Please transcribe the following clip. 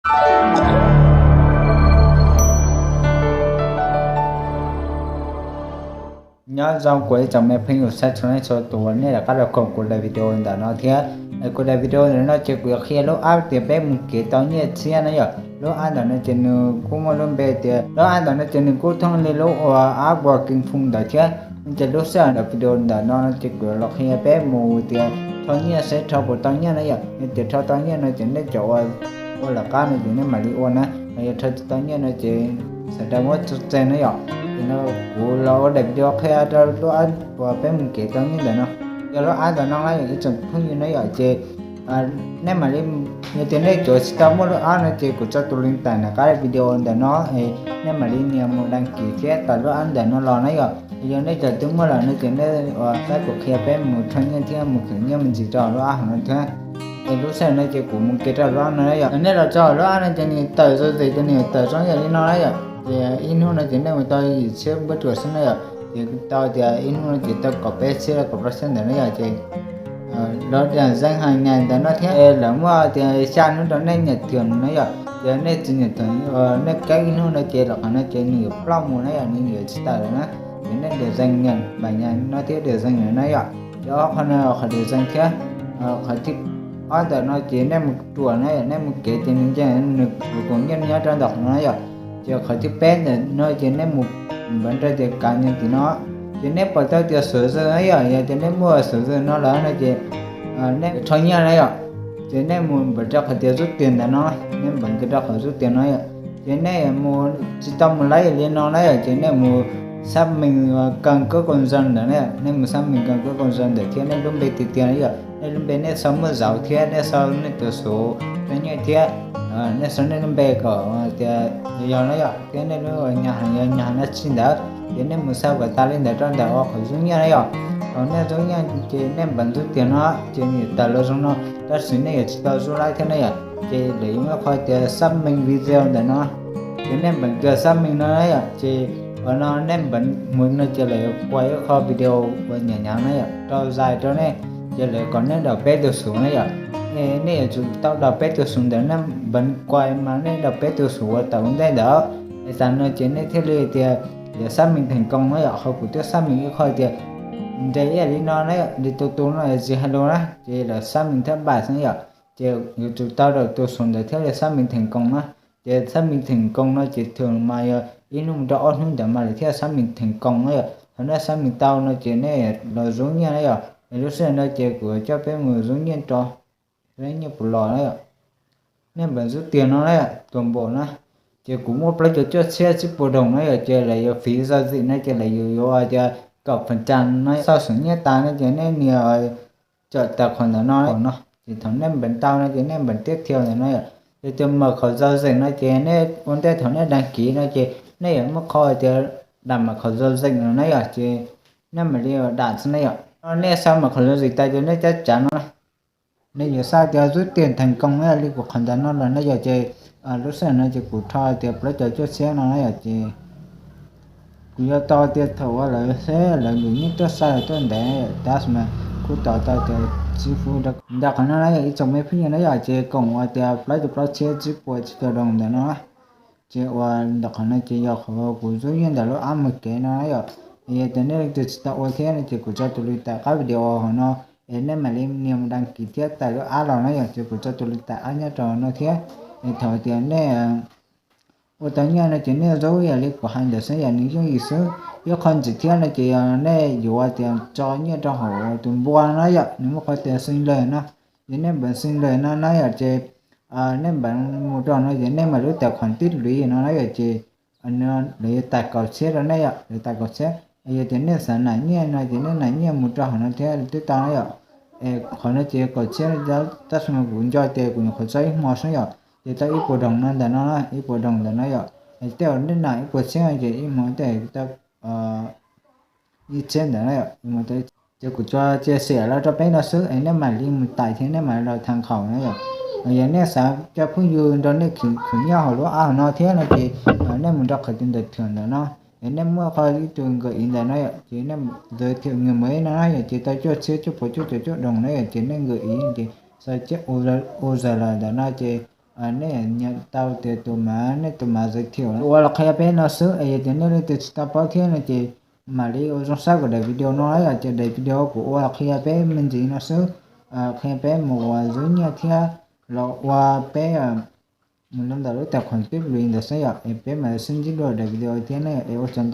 Nyob zoo kuv ib tsoom me phooj ywg sawv daws txhua leej txhua tus uas nej rov qab los koom kuv daim video ntawm no thiab. Kuv daim video ntawm no ces kuv yuav qhia lub app tias peb mus kev tau nyiaj tshiab na yom. Lub app ntawm no ces nws kuj muaj lub npe tias, lub app ntawm no ces nws kuj thooj li lub uas app uas King Phone ntawd thiab. Ces lub sij hawm daim video ntawm no ces kuv los qhia peb mus tias rho nyiaj seb rho puas tau nyiaj na yom. Yog tias rho tau nyiaj no ces nej cov uas ua lawv qab no ces nej mam li ua na, yog rho tsis tau nyiaj no ces sawv daws muab tso tseg na yom. Ces no kuv los ua daim video qhia rau lub app uas peb mus kev tau nyiaj ntawm no. Yog lub app ntawm no na yom ib tsoom phooj ywg na yom ces nej mam li, yog tias nej tsuas tsis tau muaj lub app no ces kuv tso tus link tawm nram qab video ntawm no, nej mam li nias mus đăng ký thiab tawm lub app ntawm no los na yom. Yog nej cov twb muaj lawm no ces nej ua saib kuv qhia peb mus rho nyiaj thiab mus khwv nyiaj me ntsis rau lub app hauv no thiab. Es lub sij hawm no ces kuv mus kev rau lub app no na yom. Nej los txog lub app no ces nws tawm zom zaws ces nws tawm zoo yam li no na yom. Ces ib hnub no ces nej mus tau yim txhiab npuab ruam xwb na yom. Ces tau tias ib hnub no ces tau kaum peb txhiab los kaum plaub txhiab ntawd na yom. Ces lawv tias danh hài ngày ntawd no thiab lawv muaj tias xya hnub rau nej nhận thưởng na yom. Ces nej tsis nhận thưởng, nej kaub ib hnub no ces lawv qhov no ces nws yuav ploj mus na yom, nws yuav tsis tawm lawm na. Ces nej được danh hài ngày no thiab được danh hài ngày na yom. Ces ob qhov no qhov được danh thiab. Qhov thib ob ntawm no ces nej mus ruam na yom, nej mus kev ces nws nce, nws koom nyiaj nyob rau ntawm qhov no na yom. Ces qhov thib peb ntawm no ces nej mus npav rau tias cá nhân tim no. Ces nej pom tau tias số dư na yom, yog tias nej muaj số dư no lawm no ces nej rho nyiaj na yom. Ces nej mus npav rau qhov tias rút tiền ntawm no, nej npav kiag rau qhov rút tiền no yom. Ces nej mus tsis tau mus laib li no na yom, ces nej mus xác minh căn cước công dân ntawm na, nej mus xác minh căn cước công dân ntawm thiab nej lub npe tiag tiag na yom, nej lub npe, nej sau muaj dấu thiab nej sau nej tus số rau nyiaj thiab nej sau nej lub npe kom tias yog na yom, thiab nej lub nhà hàng yog nhà hàng dab tsi ntawd. Ces nej mus sau kom tas li ntawd rau ntawm qhov rút nyiaj na yom. Thaum nej rút nyiaj ces nej npav rút tiền no ces nws tawm los zoo no, tab sis nej yuav tsis tau rub laib thiab na yom. Ces lawv yuav muaj qhov tias xác minh video ntawm no, ces nej npav kiag xác minh no na yom. Ces qhov no nej npav mus no ces lawv yuav kuas ib qho video uas nyav nyav na yom rau zais rau nej, ces lawv kom nej đọc peb tus số na yom. Nej yuav tsum tau đọc peb tus số ntawm nej npav kuas mas nej đọc peb tus số uas tawm ua ntej ntawd. Es tas no ces nej thiaj li tias xác minh thành công na yom. Qhov kuv twb xác minh ib qho tias nres ib yam li no na yom, nres tus tus no tsis hais lus na, ces lawv xác minh thất bại xwb na yom. Ces yuav tsum tau đọc tus số ntawd thiaj li xác minh thành công na. Ces xác minh thành công no ces thường mas yog ib hnub mus rau ob hnub ntawd mas lawv thiaj xác minh thành công na yom. Thaum nej xác minh tau no ces nej los rub nyiaj na yom. Es lub sij hawm no ces kuv coj peb mus rub nyiaj rau, rub nyiaj puas los na yom. Nej npav rub tiền no na yom, tus npaum na. Ces kuv muaj plaub caug cuaj txhiab tsib puas đồng na yom, ces lawv yuav phí giao dịch no ces lawv yuav yuav tias kaum phần trăm no. Sau xoom nyiaj tas no ces nej nias chọn tài khoản ntawm no no. Ces thaum nej npav tau no ces nej npav tiếp theo ntawm no yom. Ces tus mở khẩu giao dịch no ces nej ua ntej thaum nej đăng ký no ces nej yuav muaj qhov tias đặt mật khẩu giao dịch no na yom, ces nej mam li dam xwb na yom. Nej sau mật khẩu giao dịch tas ces nej cab cav no na, nej yuav sau tias rút tiền thành công na li kuv qhov ntawm no los na yom. Ces lub sij hawm no ces kuv rho tias plaub caug cuaj txhiab no na yom. Ces kuv yuav tau tias thaum uas lawv seb lawv nws yeej tuaj xa lawv tuaj ntev na yom, tab sis mas kuj tau tau tias tsib fub rau ntawm qhov no na yom ib tsoom me phooj ywg na yom. Ces koom ua tias plaub caug plaub txhiab tsib puas tsib caug đồng ntawm no. Ces ua ntawm qhov no ces yog qhov kuv rub nyiaj ntawm lub app mus kev no na yom. Yog tias nej leej twg tsis tau ua thiab no ces kuv tso tus link tawm qab video hauv no, es nej mam li nias mus đăng ký thiab tawm lub app los na yom. Ces kuv tso tus link tawm app nyob rau no thiab. Es thaum tias nej ua tau nyiaj no ces nej rub yam li kuv hais ntawd xwb yom, nws yooj yim xwb. Ib qho ntxiv thiab no ces yog nej yuav tias tso nyiaj rau hauv tus npua no na yom, nws muaj qhov tias xin lời no. Ces nej npav xin lời no na yom, ces nej npav mus rau no ces nej mam lub tài khoản tích lũy no na yom, ces lawv yuav tawm kaum txhiab rau nej yom, lawv tawm kaum txhiab. Yog tias nej xav nam nyiaj no ces nej nam nyiaj mus rau hauv no thiab twb tau na yom. Qhov no ces kaum txhiab, tab sis mas kuv nco tias kuv nyuam qhuav tso ib hmo xwb yom, ces tau ib puas đồng no ntawm no, ib puas đồng ntawm no yom. Tej uas nej nam ib puas txhiab ces ib hmo tej tau ib txhiab ntawm no yom. Ces kuv tso chia sẻ los rau peb no xwb es nej mam li mus tải thiab nej mam li los tham khẩu na yom. Yog nej xav coj phooj ywg nrog nej khwv nyiaj hauv lub app hauv no thiab no ces nej mus rau qhov tus ntawm thưởng ntawm no, es nej muaj qhov ib tug gợi ý ntawm no yom, ces nej giới thiệu người mới no na yom, ces tau cuaj txhiab cuaj puas cuaj caum cuaj đồng na yom, ces nej gợi ý ces sau ua zaws lawm ntawm no ces nej nyeem tau tias tus mav, nej tus mav zais thiam ua los qhia peb no xwb es yog tias nej leej twg tsis tau paub thiab no ces mam li ua zoo saib kuv daim video no, yog tias daim video kuv ua los qhia peb me ntsis no xwb, qhia peb mus ua zub nyiaj thiab los ua peb mus rau ntawm lub tài khoản Pipluv ntawd xwb yom. Es peb mam sib ntsib dua daim video thiab ne, es ua tsaug ntau.